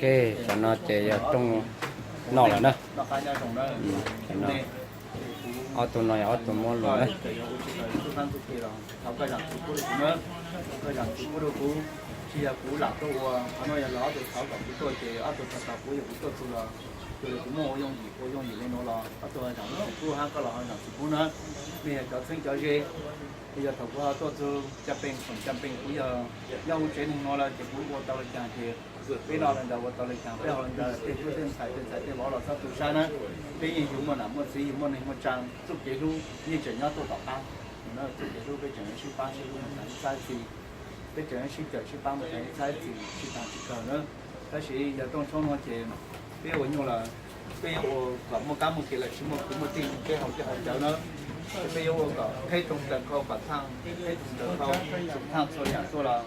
Cov no ces yog rooj noj lawm na. Ob tug no yog ob tug muab luag na. Koj zam txim pub rau kuv, tsis yog kuv lam tuaj ua, qhov no yog lawv ob tug thov kom kuv tuaj ces ob tug thov kom kuv, yog kuv tuaj txug los, yog li kuv muaj ua yooj yim, ua yooj yim li nuav los ob tug zam txim pub hab, koj los ho zam txim pub na. Nej yog cov txheeb cov ze, yog thaum kuv ho tuaj txug caj peem, khoom caj peem kuv yog nyob huv tsev neeg no lawm ces kuv ua tau le caag ces peb noj le ntawd ua tau le caag, peb haus le ntawd, tej tub tej ntxhais tej ntxhais tej vauv los txhob tu sab na. Peb yeej yug muaj nam muaj txiv, yug muaj neeg muaj tsaa, txuj kev hlub yeej tseem nyob tuaj tom qab. Txuj kev hlub peb tseem yuav sib pab sib hlub mus txhais ib txhab txhis, peb tseem yuav sib cawm sib pab mus txhais ib txhab txhis tsis taag tsis kawg na. Tab sis yog rooj tshoob no ces peb ua nyuaj lawm, peb yuav ua kom muaj kab muaj kev lawm tsis muaj kwv muaj tij peb haus cawv haus cawv na. Peb yuav ua kom qheb rooj taws khau kom thaaj, qheb rooj taws khau, thaaj txhua yaam tuaj los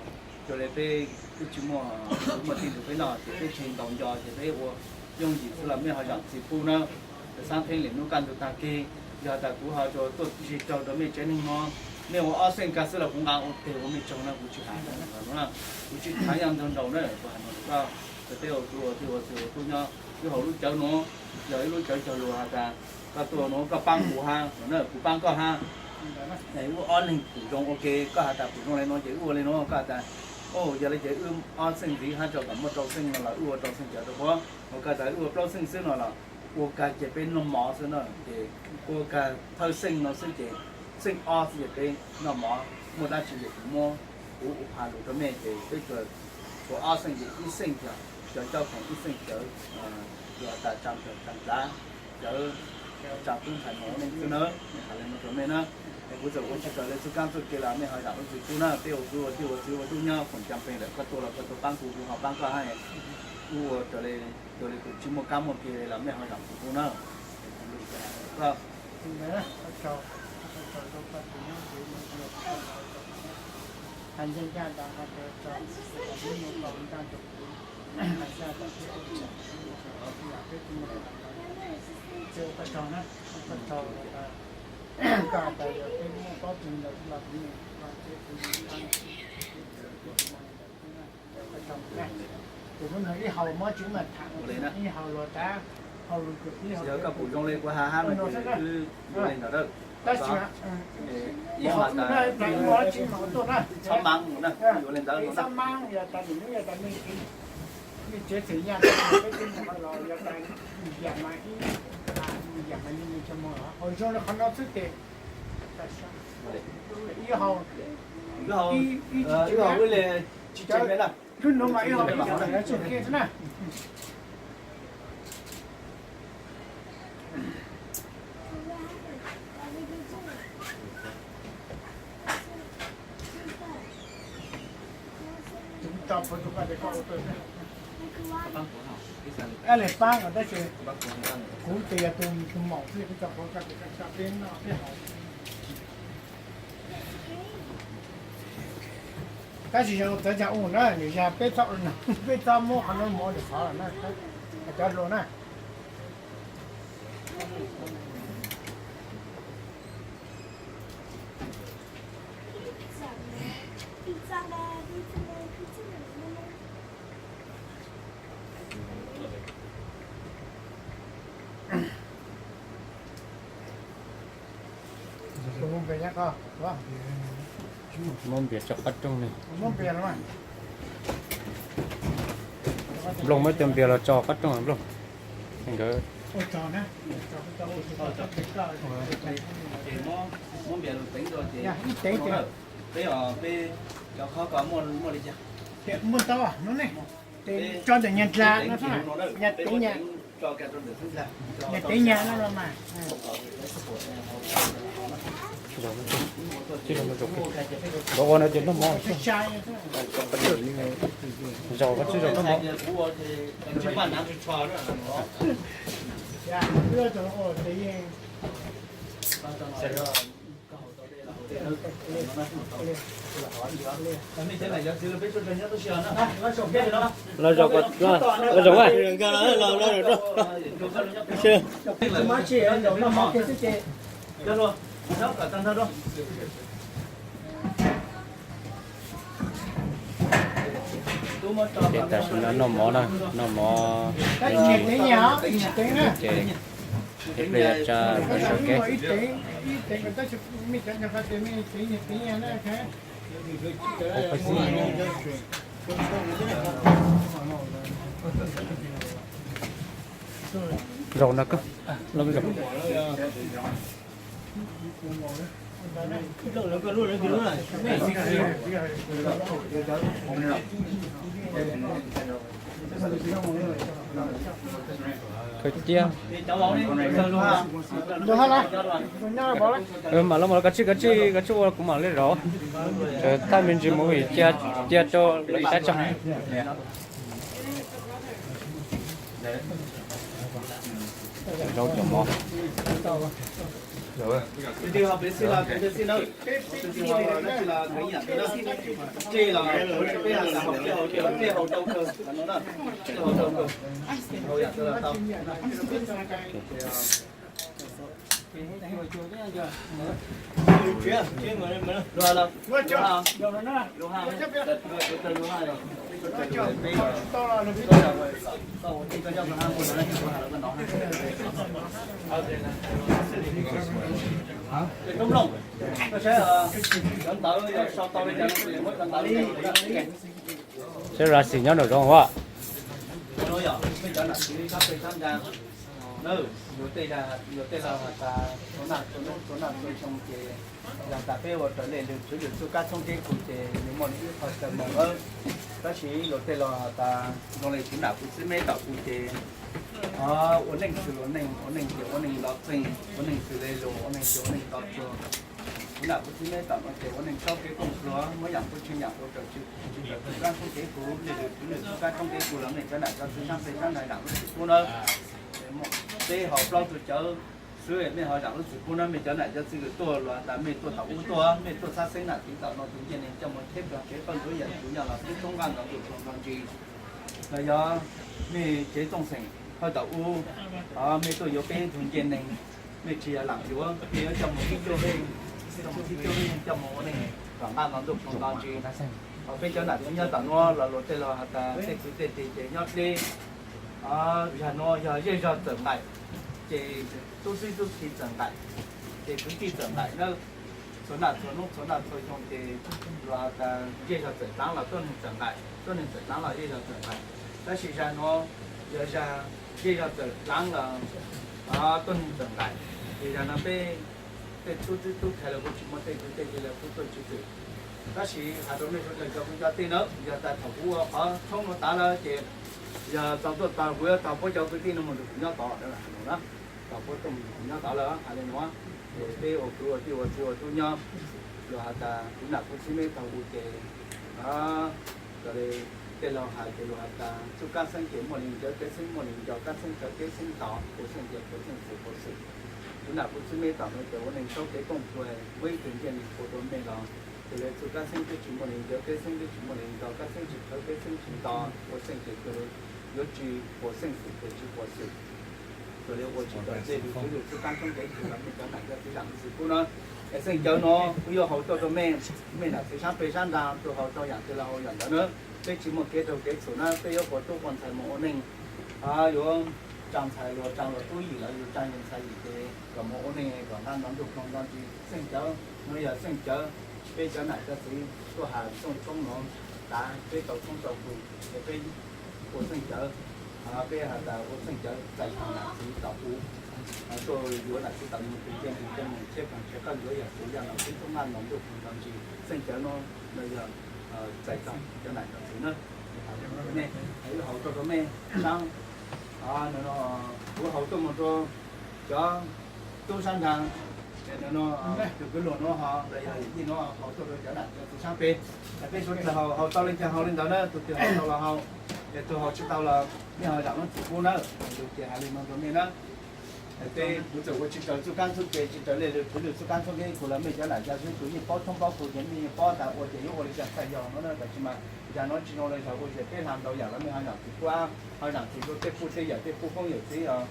cuag li peb twb tsis muaj kwv muaj tij nrug peb noj ces peb tsis ntaus nco ces peb ua yooj yim xwb los mej ho zam txim pub na. Xaab theeb lwm nub kaj ntug taag kis, yog tas kuv ho tuaj ntsig raug rau mej tsev neeg no, mej ua ob xeej kag xwb los kuv nqa ua teg ua mej tsaug na, kuv tsis has, kuv tsis thaav yaaj nrug nraug na, kuv has no rau koj, peb ua kwv ua tij ua txwv ua tub nyob, wb haus lub cawv nuav, yog ib lub cawv cog lug has tas koj tuaj nuav koj paab kuv hab, kuv paab koj hab. Wb ob leeg pum zoo ua ke, koj has tas pum zoo le nuav ces wb ua le nuav, koj has tas, o, yog le ces wb ob xeej ntxiv hab rau kom muaj rau xeej no los wb ua rau xeej cawv rau puab, ua kag tas wb ua plaub xeej xwb no los ua kag ces peb noj mov xwb na, ces ua kag thawj xeej no xwb ces xeej ob xwb ces peb noj mov, muaj dab tsi ces kuv muab, kuv ua pha lug rau mej ces peb ua ob xeej ces ib xeej cov, cov coj khoom ib xeej cawv, tas tsaa cawv tsaa dlav, cawv tsaa tub ntxhais muam neej xwb na, has le nuav rau mej na. Es kuv txawm ua tsis tau le txuj kaab txuj ke los mej ho zam lub txim pub na, peb ua kwv ua tij ua txwv ua tub nyob khoom caa peeg lawm, koj tuaj los koj tuaj paab kuv, kuv ho paab koj hab, wb ua raws le, raws le tus tsis muaj kaab muaj ke los mej ho zam txim pub na. Koj Tus lub no ib hau mob tsis mas tham, ib hau los tab, hau lus kws ib hau. Yog koj pum zoo li kuv has hab no ces wb ua le ntawd na. Tab sis ib hau tsis mas ua tuaj na, txhob maab na, ua le ntawd na. Txhob maab, yog tas nws yog tas nej tsev txheem yaj peb tub mus los yog tas yam mas ib yam mas nws hau zoo li qhov no xwb ces ib hau, ib hau li tsis tsev me na. Lub nuav mas ib hau ib yam mas txuj kev xwb na. Ab le paab ko tab sis kuv tes yog tus maum xwb, kuv tso plhuav koj tes koj tso peb noj peb haus. Tab sis yog txawv caag ua na, nws yog peb txhob, peb txhob muab qhov nuav mus rau qhov lawm na, cov hluas na. Muab npias tso qab rooj ne. Nplooj, muab cov npias los tso qab rooj Nplooj. Nkawd muaj ntau no ne, tso ntawm nyag dlaag no, nyag tev nyag, nyag tev nyag no los mas. Ua no ces noj mov, zaum koj tsib zaug noj mov. Los zaum, los zaum a. Ces tam sim no noj mov na, noj mov me ntsis, ces ib pliag yuav tsa pais sawv kev. Zaum no koj, zaum. Khaws cia. Mam los, mam los, koj tsij, koj tsij, koj tsij ua kuv mam li zaum. Thaj me ntsis mus cia, cia rau lawv saib tso. Zaub cov mov. Seb Rasi nyob nraum zoov as. Yuav tej, yuav tej laus has tas txhua naj txhua hnub txhua naj txhua xyoo ces yog tas peb ua raws li lwm txwv lwm txuj kab txoob kev kuv ces nws muaj li ib qho chaw mus lawm. Tab sis yuav tej laus has tas zoo li kuv nam kuv txiv meb tom kuv ces ua neej xws luag neej, ua neej ces ua neej nto txeeg, ua neej xws li luag, ua neej ces ua neej nto tsuag. Kuv nam kuv txiv meb tom no ces ua neej txhob kev kooj pluag, muab yam kuj tsis yam ua raws tsis raws txuj kab txoob kev kuv, li lwm txwv lwm txuj kab txoob kev kuv los mej cov nam cov txiv saab peb saab nraim zam lub txim pub nawb. Peb ho plaub tug cawv xwb mej ho zam lub txim pub nawb, mej cov nam cov txiv kws tuaj los tas mej tuaj thaum ub tuaj, mej tuaj txhab xeeb nam txiv tom no tus ncej neeg coj mus theb plag kev pawg ntsuav yam tsuv yog los peb tub nqaj ntxoov ntuj txoov nto ntsis los yog mej cev txooj xeem hawj thaum ub, mej tuaj yuav peb tug ncej neeg, mej tsis yog lam yuav, mej yuav coj mus ib cuaj leej, coj mus ib cuaj leej coj mus ua neej tom nqaj ntxoov ntuj txoov nto ntsis. Ho peb cov nam txiv nyob tom nuav los luag tej laug has tas tej kwv tej tij ces nyob dleb. Zag nuav yog zej zog txawm nqaim, ces tub txib tub ki txawm nqaim, ces kwv tij txawm nqaim nawb. Txhua naj txhua hnub txhua naj txhua xyoo ces luag has tas zej zog txawm dlaav los tuab neeg txawm nqaim, tuab neeg txawm dlaav los zej zog txawm nqaim. Tab sis zag nuav yog zag zej zog txawm dlaav los tuab neeg txawm nqaim, ces zag nuav peb tej tub txib tub ki los kuj tsis muaj, tej kwv tej tij los kuj tuaj tsis txwm. Tab sis has rau mej sawv daws cov kwv cov tij nawb, yog tas thaum kuv ua qhov thoob nuav tas lawm ces yog txog tuaj tog kuv yuav tog puab cov kwv tij no mus nrug kuv nyob tod na. Tog puab tuaj mus nrug kuv nyob tod lawm hais li nuav, ces peb ua kwv ua tij ua txiv ua tub nyob, luag has tas kuv nam kuv txiv meb tog u ces raws li tej laug hais ces luag has tas txuj kab xeeb ces muaj li ncawv kev xeeb muaj li nco kab xeeb, cawv kev xeeb tos puas xeej ces puas xeej xwm puas xwm. Kuv nam kuv txiv meb tom no ces ua neej txhob kev kooj pluag, muaj ib tug ncej neeg ua rau mej los ces lawv txuj kab xeeb twb tsis muaj li ncawv kev xeeb twb tsis muaj li nco kab xeeb, tsis cawv kev xeeb tsis nto puas xeej ces yuav tsis puas xeej xwm ces tsis puas xwm. Raws li ua tsis tau tej lwm txwv lwm txuj kab txoob kev kuv los mej cov nam cov txiv zam lub txim pub na. Es xeej cawv no kuv yuav haus tuaj rau mej, mej nam txiv saab peg saab nraag tuaj haus rau yaam twg los haus yaam ntawd na. Peb tsis muaj kev raug kev txhum na, peb yuav quas tub quas ntxhais mus ua neej, yuav tsaa ntxhais luag tsaa luag tub yim los yug tsaa yug ntxhais yim ces kom mus ua neej kom nqa ntau ntug ploog nto ntsis. Xeej cawv no yog xeej cawv peb cov nam cov txiv tuaj has txooj tshoob no, tav peb tau tshoob tau kws ces peb ua xeej cawv, peb has tas ua xeej cawv txais tau nam txiv tom u, tuaj yuav nam txiv tom mus tus ncej neeg coj mus theb plag kev pawg ntsuav yam tsuv yam los peb tub nqaj ntxoov ntuj ploog nto ntsis. Xeej cawv no yog txais tau cov nam cov txiv na. Wb haus tuaj rau mej saab, kuv haus tuaj mus rau cov tub saab nraag, tus kwv luag nuav ho los yog yij nuav haus tuaj rau cov nam cov txiv saab peg. Peb suav dlawg haus tau leej twg haus le ntawd na, tus twg haus tau los haus, es tus haus tsis tau los mej ho zam lub txim pub na. Yug ces hais li no rau mej na. Peb kuv txawm ua tsis raws txuj kab txuj ke, tsis raws li lwm txwv lwm txuj kab txuj ke kuv los mej cov nam cov txiv kuv yeej paub thoob paub kws ces mej yeej paub tas ua ces yuav ua li cas txhaj yog no na. Tab sis mas zag nuav tsis zoo li zag ua ces peb hla ntau yam los mej ho zam txim pub, ho zam txim rau tej puj tej yawm tej puj phooj ywg txiv os.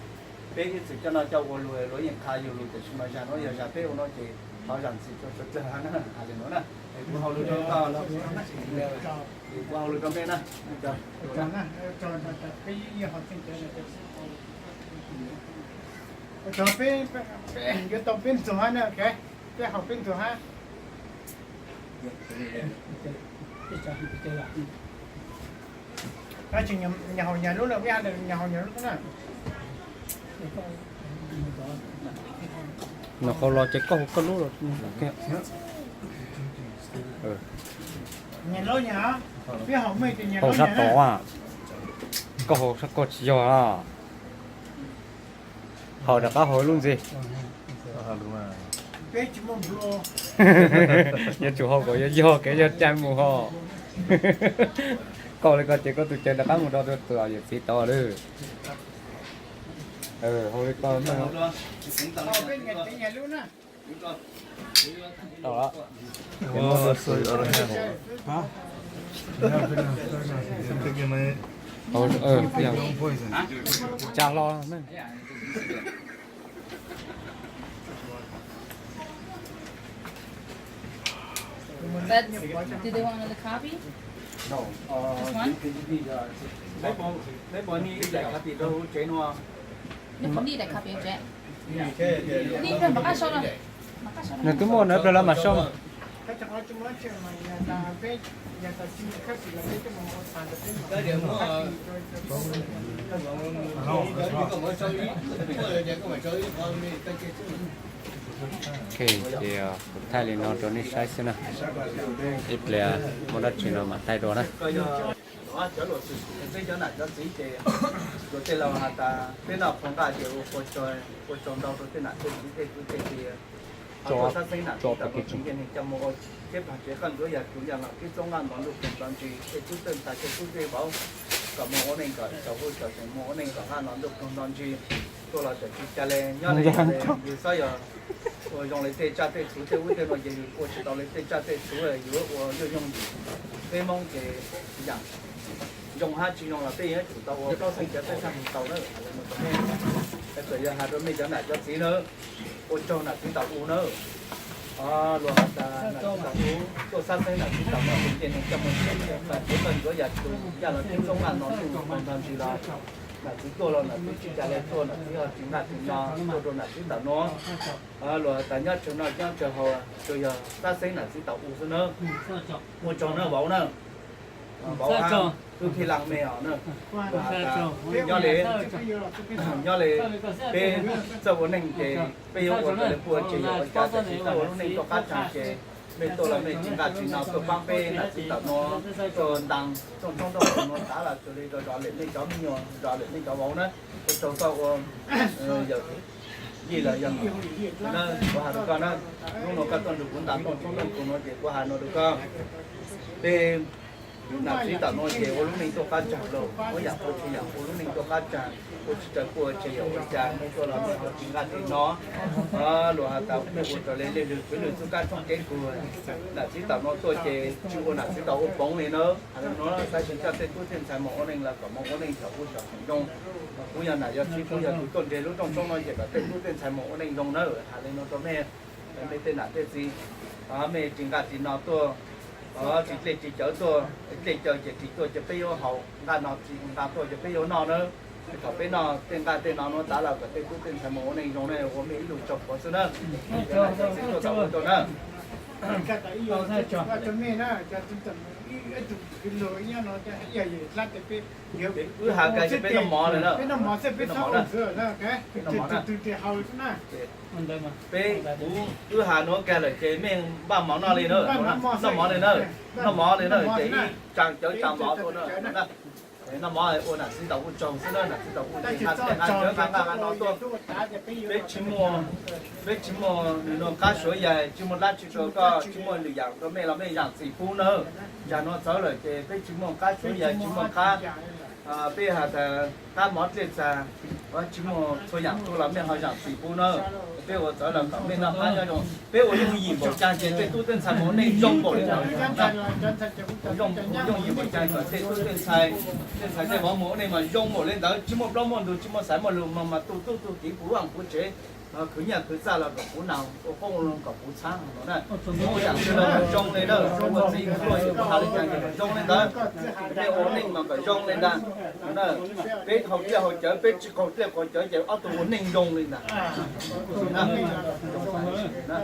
Peb ib txwm coj noj coj ua luag luag yeej qha yug lug, tab sis mas zag nuav yog zag peb ua no ces thov zam txim rau suav dlawg na, hais li nuav na. Kuv hau lus rau koj, kuv hau lus rau nej na. Ua tsaug peb, yuav tau peb ntxuag hab na, peb haus peb ntxuag hab. Tab sis nyag haus nyag lub na, nyag haus nyag lub na. Nws qhov los ces koj haus koj lub los. Haus sab tod, koj haus sab koj tsis yog. Haus rov qab haus lub ntxiv. Yuav tsum haus kom yog yog kev yog cai mus ho. Koj li ko ces koj tus cawv rov qab mus rau tus yawm txiv tod lawm. Haus li ko. Tsa hlo. But do they want another copy? No. This one? Neb puas need ib daim copy rau tsev no? Neb puas need ib daim copy tsev? Need, mam qab sau no. Mam qab sau no. Nws twb muaj na, plag lawv mam sau mas. Ok, ces kuv thaij li no rau nej saib xwb na. Ib pliag muaj dab tsi no mam thaij dua na. Cov luam xwm txheej peb cov nam cov txiv ces luag tej laus has tas peb noj qhua nqaj ces ua qhua tsaug ntau rau tej nam tej txiv tej tub tej ki. Ho tuaj sab xeeb nam txiv tau ua tsev neeg coj mus ua tsev pag tsev qawj ntxuav yam tsuv yam los tib txoob nqaj npog ntuj ploog nto ntsis tej tub tej ntxhais tej tub tej vauv kom mus ua neej kom tsaus huj tsaus seem mus ua neej kom nqaj npog ntuj ploog nto ntsis. Tuaj los txawm tsis ca le nyob li yus xav yog ua zoo li tej tsaj tej txhu tej ub tej no ces yus ua tsis tau li tej tsaj tej txhu, yus ua yooj yooj yim. Peb Hmoob ces yam zoo hab tsis zoo los peb yuav tsum tau ua plaub xeem cov tej txhaj mus tau na. Txawm yog has rau mej cov nam cov txiv na, ua tsaug nam txiv tau u na. Luag has tas nam txiv tau u, tuaj sab xeeb nam txiv tau no ces nws coj mus tsev neeg pag tsev qawj ntxuav yam tsuv yam los tib txoob nqaj npog ntuj ploog nto ntsis los nam txiv tuaj los nam txiv tsis ca le tuaj, nam txiv ho tsis nqaj tsis no tuaj rau nam txiv tau no. Luag has tas nyob tsawg noj nyob tsawg haus, tsuas yog sab xeeb nam txiv tau u xwb na. Ua tsaug na vauv na. Vauv hab, wb pheej leej mej os na. Nyob li, nyob li peb txawj ua neej ces peb yuav ua raws li puag tseg yog ua cas, tab sis txawj ua lub neej tuaj qab tsag ces mej tuaj los mej tsis nqaj tsis no tuaj paab peb nam txiv tau no, tuaj ntaas txooj tshoob nrauj no tav los tsuas li rau zov lwm mej cov me nyuam, zov lwm mej cov vauv na. Ua tsaug koj ua yawm yij los yog na, kuv has rau koj na, hnub no koj tuaj nrug kuv ntaas txooj tshoob nrauj no ces kuv has no rau koj. Peb nam txiv tau no ces ua lub neej tuaj qab tsag lauj, muab yam ua tsis yam ua lub neej tuaj qab tsag, ua tsis raws puag tseg yog ua cas mej tuaj los mej ho tsis nqaj tsis no. Luag has tas mej ua raws li lwm txwv lwm txuj kab txooj kev kuag, nam txiv tau no tuaj ces tsis ua nam txiv tau ua poov li na. Has li no tab sis coj tej tub tej ntxhais mus ua neej los kom mus ua neej txhaum ua txhaum zoo. Kuv yog nam yog txiv, kuv yog tus tuaj nres lub rooj tshoob no ces kom tej tub tej ntxhais mus ua neej zoo na. Has li no rau mej, mej tej nam tej txiv, mej tsis nqaj tsis no tuaj, tsis dlej tsis cawv tuaj, dlej cawv ces tsis tuaj ces peb yuav haus, nqaj no tsis nqaj tuaj ces peb yuav noj na. Thaum peb noj tej nqaj tej no no tav los kom tej tub tej ntxhais mus ua neej zoo na, ua mej ib lus tsaug quav xwb na. Tuaj tau ua tuaj na. Wb has kag ces peb noj mov lawm na. Peb noj mov na. Peb kuv wb has nuav kag lawm ces mej npaj mov noj li na. Noj mov li na. Noj mov li na ces ib tsaa cawv tsaa mov tuaj na. Noj mov ua nam txiv tau ua tsaug xwb na, nam txiv tau ua tsaug, nqaj tej nqaj cawv nqaj nqaj nqaj no tuaj. Peb tsis muaj, peb tsis muaj nws nuav qab suav yaig, tsis muaj dlaab tsi rau koj, tsis muaj lwm yaam rau mej los mej zaam txim pub nawb. Tsam nuav txawv lawm ces peb tsis muaj qab suav yaig, tsis muaj qab, peb has tas qab mov dlej txag, tsis muaj txhua yaam tuaj los mej ho zaam txim pub nawb. Peb ua txawv los kom mej noj qab nyob zoo, peb ua yooj yim npaum caag ces tej tub tej ntxhais mus ua neej zoo npaum li ntawd. Yooj yim npaum caag kom tej tub tej ntxhais, tej ntxhais tej vauv mus ua neej mas zoo npaum li ntawd, tsis muaj plaub muaj ntug, tsis muaj xaiv muaj lug, mas mas tu tub tu kiv puv vaaj puv tsev, Khwv nyiaj khwv txaj los kom kuv nag, ua qoob ua loo kom kuv txhab no na. Muaj yam twg los zoo li na, ua txij ua nkawm yuav hais li cas kom zoo li ntawd. Nej ua neej mas kom zoo li ntag. Peb haus dlej haus cawv, peb tsis qaug dlej qaug cawv ces ob tug ua neej zoo li ntag. Ua li na, kuv haus los tau.